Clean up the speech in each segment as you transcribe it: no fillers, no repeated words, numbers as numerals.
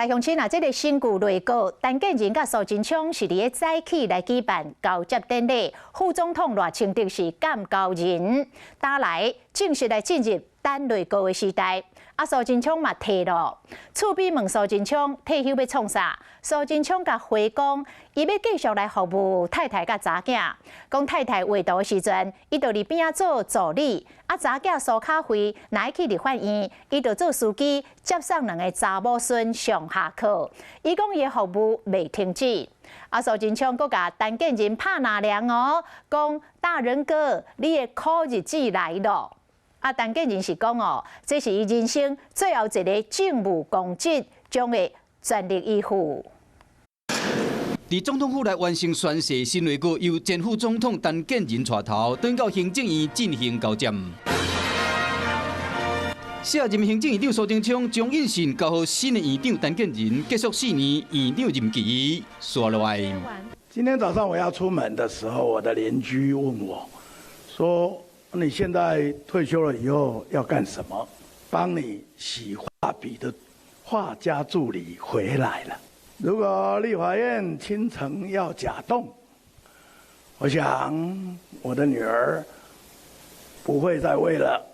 來鄉親啊，這个新舊內閣陳建仁佮蘇貞昌是佇咧早起來舉辦交接典禮，副總統賴清德是鑑交人，打來正式來進入陳內閣的時代。啊，蘇貞昌嘛退咯，厝邊問蘇貞昌退休欲創啥？蘇貞昌共回講，伊欲繼續來服務太太佮查囝。講太太畫圖的時陣，伊就佇邊仔做助理；啊，查囝蘇卡慧若愛去立法院，伊就做司機接送兩个查某孫上下課。伊講伊的服務袂停止。啊，蘇貞昌閣共陳建仁拍納涼哦，講大仁哥，你的苦日子來咯。啊，陳建仁是講哦，這是伊人生最後一个政務公職，將會全力以赴。佇總統府來完成宣誓，新內閣由前副總統陳建仁帶頭，轉到行政院進行交接。卸任行政院長蘇貞昌將印信交予新的院長陳建仁，結束4年院長任期。紲落來。今天早上我要出門的時候，我的鄰居問我，說：你現在退休了以後要幹什麼？幫你洗畫筆的畫家助理回來了。如果立法院傾城要甲動，我想我的女兒不會再為了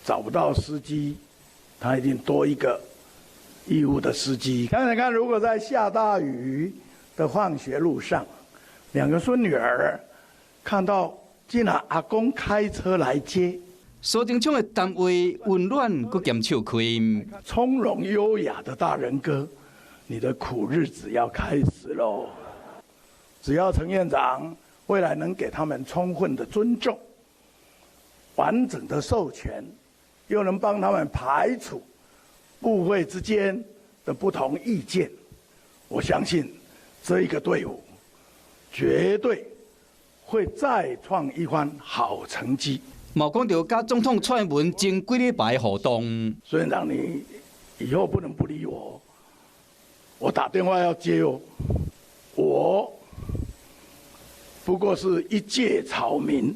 找不到司機，她一定多一個義務的司機。想想看，如果在下大雨的放學路上，兩個孫女兒看到竟然阿公開車來接，蘇貞昌的談話溫暖閣兼笑開，從容優雅的大仁哥，你的苦日子要開始嘍。只要陳院長未來能給他們充分的尊重、完整的授權，又能幫他們排除部會之間的不同意見，我相信這一個隊伍絕對會再創一番好成績。嘛講著佮總統蔡英文前幾禮拜互動。孫院長，你以後不能不理我，我打電話要接哦。我不過是一介草民，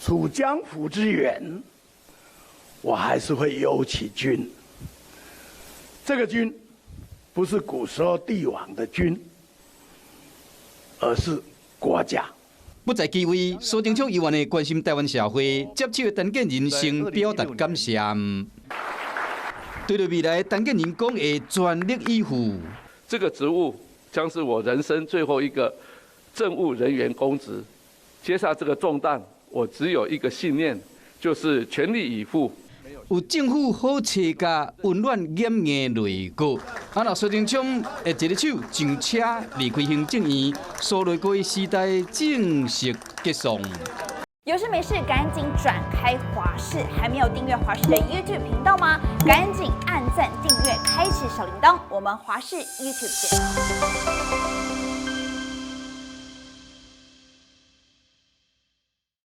處江湖之遠，我還是會憂其君。這個君不是古時候帝王的君，而是國家。不在其位，蘇貞昌依然會關心臺灣社會，接手的陳建仁先表達感謝。對著未來，陳建仁講會全力以赴。這個職務將是我人生最後一個政務人員公職，接下這個重擔，我只有一個信念，就是全力以赴。有政府好揣佮溫暖掩映內閣，啊，若蘇貞昌會一个手上車離開行政院，蘇內閣時代正式結束。有事沒事趕緊轉開華視，還沒有訂閱華視的 YouTube 頻道嗎？趕緊按讚訂閱，開啟小鈴鐺。我們華視 YouTube 見。